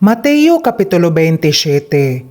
Mateo Kapitulo 27.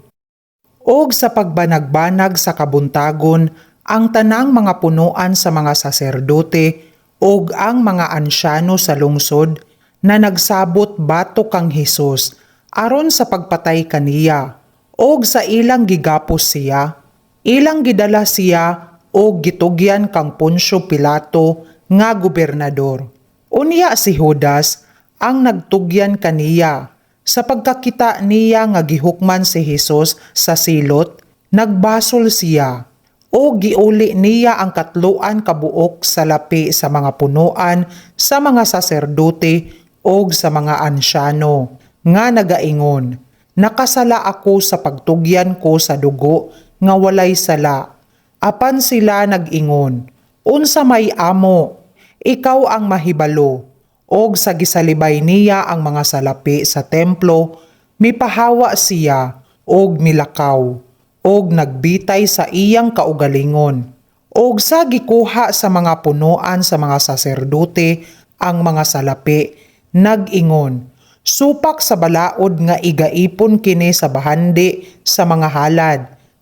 Og sa pagbanag-banag sa kabuntagon, ang tanang mga punuan sa mga saserdote og ang mga ansyano sa lungsod na nagsabot batok kang Hesus aron sa pagpatay kaniya. Og sa ilang gigapos siya, ilang gidala siya og gitugyan kang Poncio Pilato nga gobernador. Unya si Judas ang nagtugyan kaniya. Sa pagkakita niya nga gihukman si Hesus sa silot, nagbasol siya. O giuli niya ang katloan kabuok salapi sa mga punuan sa mga saserdote og sa mga ansyano nga nagaingon, "Nakasala ako sa pagtugyan ko sa dugo nga walay sala." Apan sila nag-ingon, "Unsa may amo? Ikaw ang mahibalo." Og sa gisalibay niya ang mga salapi sa templo, mipahawa siya og milakaw, og nagbitay sa iyang kaugalingon. Og sa gikuha sa mga punuan sa mga saserdote ang mga salapi, nag-ingon, "Supak sa balaod nga igaipon kini sa bahandi sa mga halad,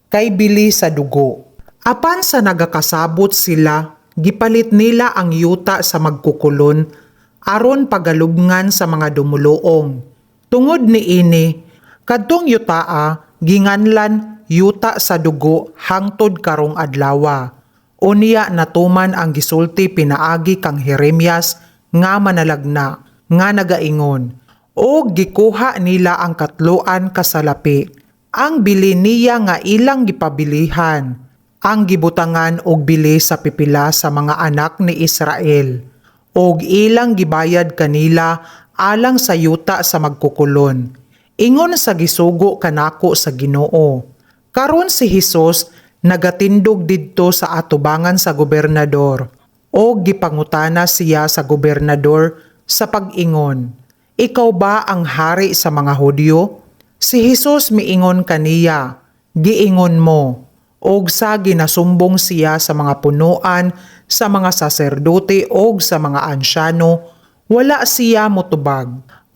kay bili sa dugo." Apan sa nagakasabot sila, gipalit nila ang yuta sa magkukulon aron pagalubngan sa mga dumuluong. Tungod niini, kadtong yutaa ginganlan "Yuta sa Dugo" hangtod karong adlawa. Unya natuman ang gisulti pinaagi kang Jeremias nga manalagna nga nagaingon, "Og gikuha nila ang katloan ka salapi, ang bili niya nga ilang gipabilihan, ang gibutangan og bili sa pipila sa mga anak ni Israel, og ilang gibayad kanila alang sa yuta sa magkukulon, ingon sa gisugo kanako sa Ginoo." Karon si Hesus nagatindog didto sa atubangan sa gobernador, og gipangutana siya sa gobernador sa pag-ingon, "Ikaw ba ang hari sa mga Hudyo?" Si Hesus miingon kaniya, "Giingon mo." Og sa ginasumbong siya sa mga punuan sa mga saserdote og sa mga ansyano, wala siya motubag.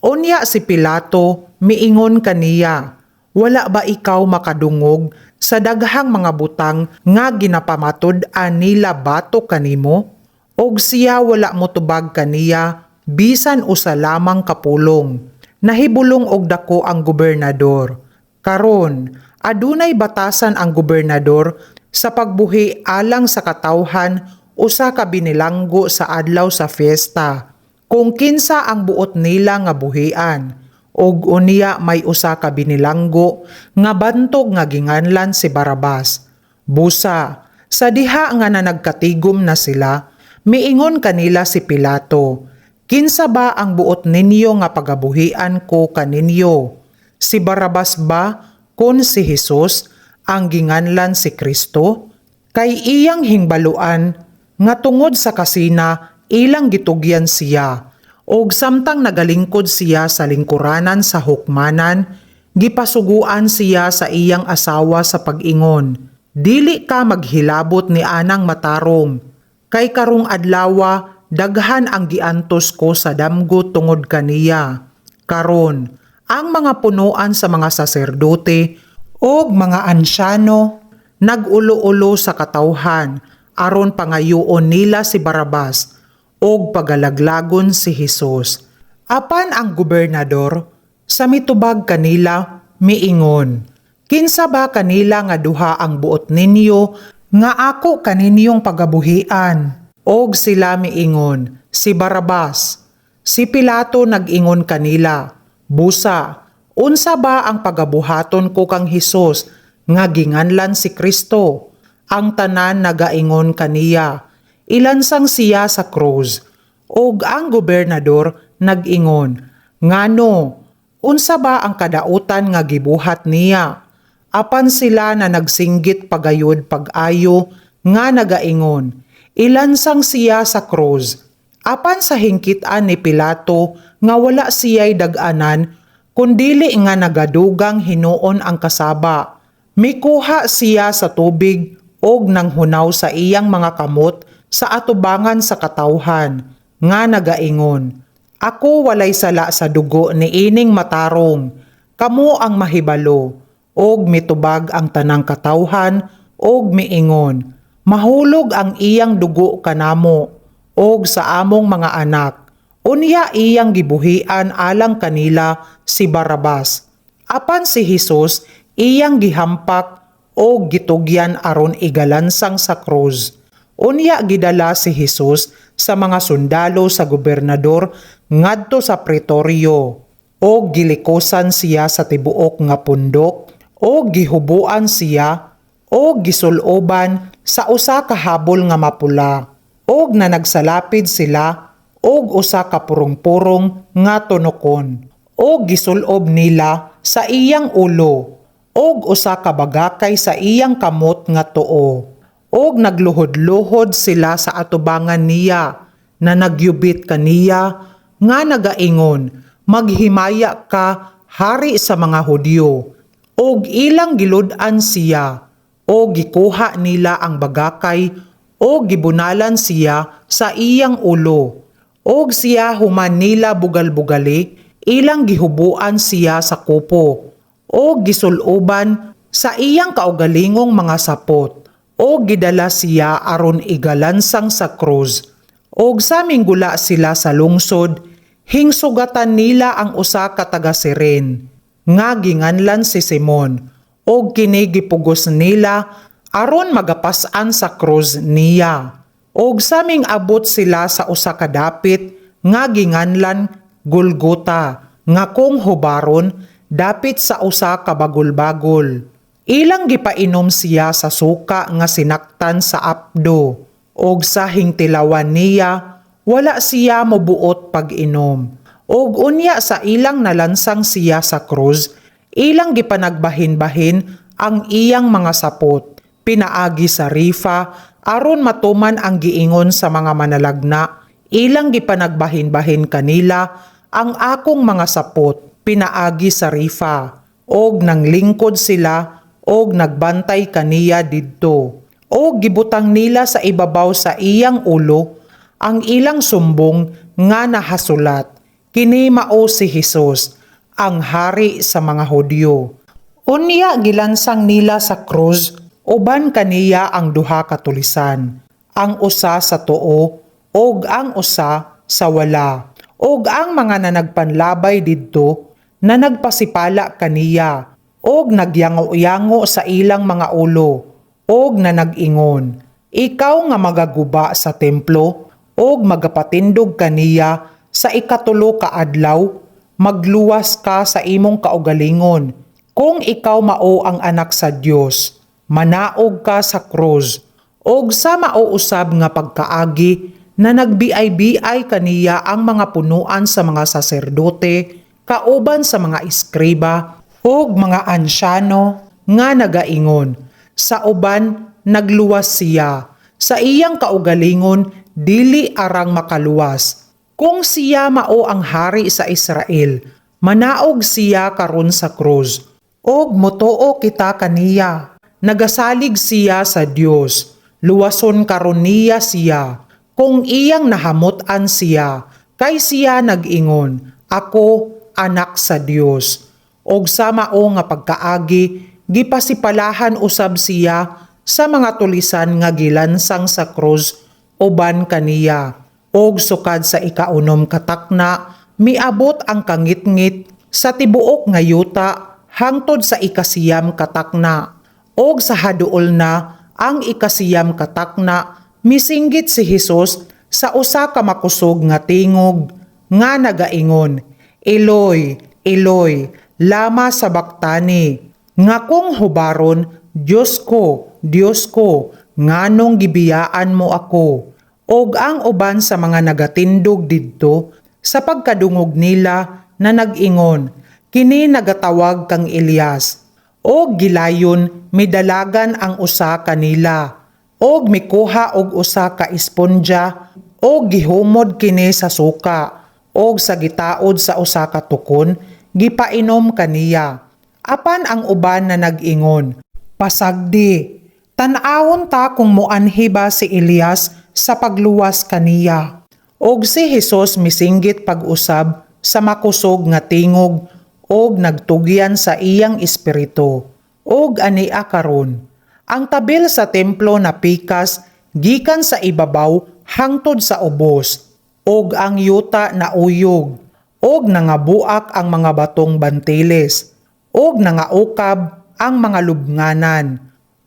Unya si Pilato miingon kaniya, "Wala ba ikaw makadungog sa daghang mga butang nga ginapamatud-an nila batok kanimo?" Og siya wala motubag kaniya bisan usa lamang ka pulong. Nahibulong og dako ang gobernador. Karon, adunay batasan ang gobernador sa pagbuhi alang sa katawhan usa ka binilanggo sa adlaw sa fiesta, kung kinsa ang buot nila nga buhian. Og unya may usa ka binilanggo nga bantog nga ginganlan si Barabas. Busa, sa diha nga na nagkatigom na sila, miingon kanila si Pilato, "Kinsa ba ang buot ninyo nga pagabuhian ko kaninyo? Si Barabas ba kon si Hesus ang ginganlan si Kristo?" Kay iyang hingbaluan nga tungod sa kasina ilang gitugyan siya. Og samtang nagalingkod siya sa lingkuranan sa hukmanan, gipasuguan siya sa iyang asawa sa pag-ingon, "Dili ka maghilabot ni anang matarong, kay karong adlawa daghan ang giantos ko sa damgo tungod kaniya." Karon, ang mga punuan sa mga saserdote og mga ansyano nag-ulo-ulo sa katawhan aron pangayoon nila si Barabas og pagalaglagon si Hesus. Apan ang gobernador sa mitubag kanila miingon, "Kinsa ba kanila nga duha ang buot ninyo nga ako kaninyong pagabuhian?" Og sila miingon, "Si Barabas." Si Pilato nag-ingon kanila, "Busa, unsa ba ang pagabuhaton ko kang Hesus nga ginganlan si Kristo?" Ang tanan nagaingon kaniya, "Ilansang siya sa krus." Og ang gobernador nag-ingon, "Ngano, unsa ba ang kadautan nga gibuhat niya?" Apan sila na nagsinggit pagayod pag-ayo nga nagaingon, "Ilansang siya sa krus." Apan sa hingkitan ni Pilato nga wala siya'y dag-anan kundili nga nagadugang hinuon ang kasaba, mikuha siya sa tubig og nanghunaw sa iyang mga kamot sa atubangan sa katawhan nga nagaingon, "Ako walay sala sa dugo ni ining matarong." Kamo ang mahibalo." Og mitubag ang tanang katawhan og miingon, "Mahulog ang iyang dugo kanamo og sa among mga anak." Unya iyang gibuhian alang kanila si Barabas. Apan si Jesus iyang gihampak og gitugyan aron igalansang sa krus. Unya gidala si Jesus sa mga sundalo sa gobernador ngadto sa Pretorio og gilikosan siya sa tibuok nga pundok og gihubuan siya og gisuloban sa usa ka habol nga mapula og nanagsalapid sila og usa ka purong-purong nga tunokon og gisulob nila sa iyang ulo og usa ka bagakay sa iyang kamot nga tuo og nagluhod-luhod sila sa atubangan niya na nagyubit kaniya nga nagaingon, "Maghimaya ka, hari sa mga Hudyo." Og ilang gilud-an siya og gikuha nila ang bagakay og gibunalan siya sa iyang ulo. Og siya human nila bugal-bugali, ilang gihubuan siya sa kupo og gisuloban sa iyang kaugalingong mga sapot og gidala siya aron igalansang sa krus. Og sa minggula sila sa lungsod, hingsugatan nila ang usa ka taga Cirene nga ginganlan si Simon og kini gipugos nila aron magapas-an sa krus niya. Og sa mingabot sila sa usa ka dapit nga ginganlan Golgota, nga kung hubaron, Dapit sa usa ka Bagulbagol. Ilang gipainom siya sa suka nga sinaktan sa apdo og sa hingtilawan niya wala siya mobuot pag-inom. Og unya sa ilang nalansang siya sa krus, ilang gipanagbahin-bahin ang iyang mga sapot pinaagi sa rifa aron matuman ang giingon sa mga manalagna, "Ilang gipanagbahin-bahin kanila ang akong mga sapot pinaagi sa rifa." Og nanglingkod sila og nagbantay kaniya didto. Og gibutang nila sa ibabaw sa iyang ulo ang ilang sumbong nga nahasulat, "Kini mao si Jesus, ang hari sa mga Hudyo." Unya gilansang nila sa krus uban kaniya ang duha ka tulisan, ang usa sa tuo ug ang usa sa wala. Og ang mga nanagpanlabay didto na nagpasipala kaniya og nagyango-yango sa ilang mga ulo og nanag-ingon, "Ikaw nga magaguba sa templo og magapatindog kaniya sa ikatulo ka adlaw, magluwas ka sa imong kaugalingon. Kung ikaw mao ang anak sa Dios, manaog ka sa krus." Og sa mao usab nga pagkaagi na nagbiay-biay kaniya ang mga punuan sa mga saserdote kauban sa mga eskriba ug mga ansyano nga nagaingon, "Sa uban nagluwas siya, sa iyang kaugalingon dili arang makaluwas. Kung siya mao ang hari sa Israel, manaog siya karon sa krus og motuo kita kaniya. Nagasalig siya sa Dios, luwason karon niya siya kung iyang nahamot-an siya, kay siya nag-ingon, 'Ako anak sa Dios.'" Og sa mao nga pagkaagi, gipasipalahan usab siya sa mga tulisan nga gilansang sa krus uban kaniya. Og sukad sa ikaunom katakna, miabot ang kangitngit sa tibuok nga yuta hangtod sa 9 katakna. Og sa haduol na ang 9 katakna, misinggit si Hesus sa usa ka makusog nga tingog nga nagaingon, "Eloi, Eloi, lama sabaktani?" Nga kung hubaron, "Diyos ko, Diyos ko, nganong gibiyaan mo ako?" Og ang uban sa mga nagatindog didto, sa pagkadungog nila na nag-ingon, "Kini nagatawag kang Elias." Og gilayon midalagan ang usa kanila og mikuha og usa ka esponja og gihumod kini sa suka og sa gitaod sa usa ka tukon gipainom kaniya. Apan ang uban na nag-ingon, "Pasagdi, tan-awon ta kung muanhi ba si Elias sa pagluwas kaniya." Og si Hesus misinggit pag-usab sa makusog nga tingog Og nagtugyan sa iyang espiritu. Og ania karon, ang tabil sa templo napikas gikan sa ibabaw hangtod sa ubos, og ang yuta nauyog, og nangabuak ang mga batong bantiles, og nangaukab ang mga lubnganan,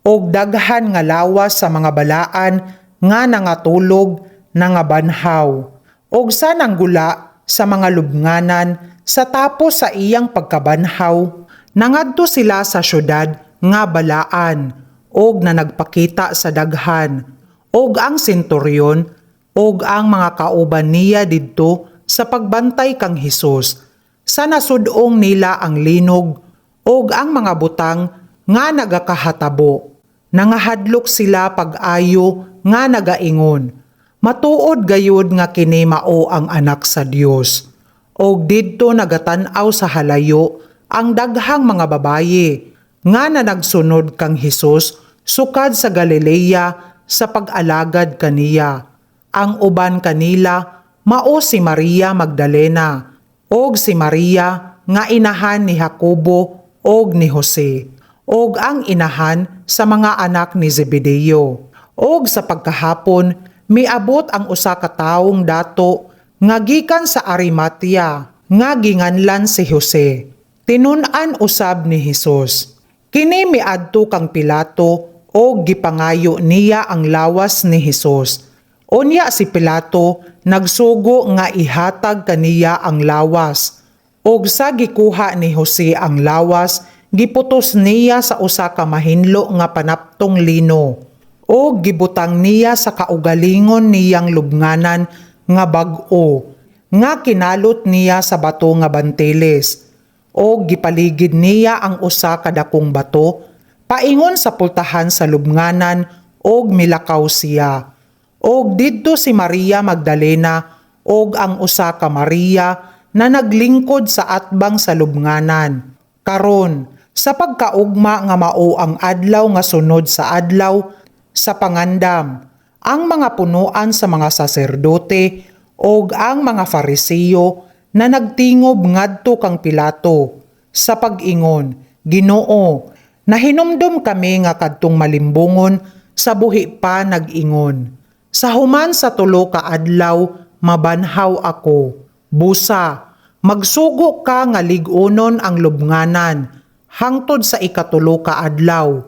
og daghan nga lawas sa mga balaan nga nangatulog nangabanhaw. Og sa nanggula sa mga lubnganan sa tapos sa iyang pagkabanhaw, nangadto sila sa syudad nga balaan og nanagpakita sa daghan. Og ang senturyon og ang mga kauban niya didto sa pagbantay kang Hesus sa nasud-ong nila ang linog og ang mga butang nga nagakahatabo. Nangahadlok sila pag-ayo nga nagaingon, "Matuod gayud nga kini mao ang Anak sa Dios." Og didto nagatan-aw sa halayo ang daghang mga babaye nga nanagsunod kang Hesus sukad sa Galilea sa pag-alagad kaniya. Ang uban kanila mao si Maria Magdalena og si Maria nga inahan ni Jacobo og ni Jose og ang inahan sa mga anak ni Zebedeo. Og sa pagkahapon, miabot ang usa ka tawong dato nga gikan sa Arimatea nga ginganlan si Jose. Tinun-an usab ni Hesus. Kini miadto kang Pilato og gipangayo niya ang lawas ni Hesus. Unya si Pilato nagsugo nga ihatag kaniya ang lawas. Og sa gikuha ni Jose ang lawas, giputos niya sa usa ka mahinlo nga panaptong lino. Og gibutang niya sa kaugalingon niyang lubnganan nga bag-o, nga kinalot niya sa bato nga bantiles. Og gipaligid niya ang usa ka dakong bato paingon sa pultahan sa lubnganan og milakaw siya. Og didto si Maria Magdalena og ang usa ka Maria na naglingkod sa atbang sa lubnganan. Karon, sa pagkaugma nga mao ang adlaw nga sunod sa Adlaw sa Pangandam, ang mga punuan sa mga saserdote og ang mga Fariseo na nagtingob ngadto kang Pilato sa pag-ingon, "Ginoo, nahinumdom kami nga kadtong malimbungon sa buhi pa nag-ingon, 'Sa human sa 3 ka adlaw mabanhaw ako.' Busa, magsugo ka nga lig-unon ang lubnganan hangtod sa ikatulo ka adlaw.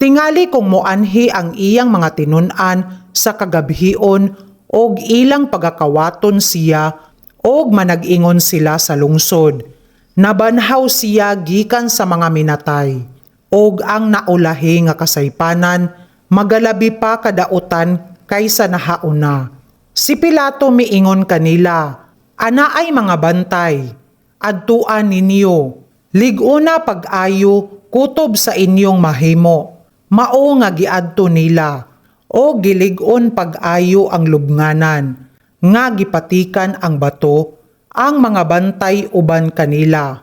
Tingali kung moanhi ang iyang mga tinun-an sa kagabhion og ilang pagakawaton siya og manag-ingon sila sa lungsod, 'Nabanhaw siya gikan sa mga minatay.' Og ang naulahi nga kasaypanan magalabi pa kadautan kaysa nahauna." Si Pilato miingon kanila, "Anaay mga bantay, adtuan ninyo, lig-una pag-ayo kutob sa inyong mahimo." Mao nga giadto nila, og gilig-on pag-ayo ang lubnganan, nga gipatikan ang bato, ang mga bantay uban kanila.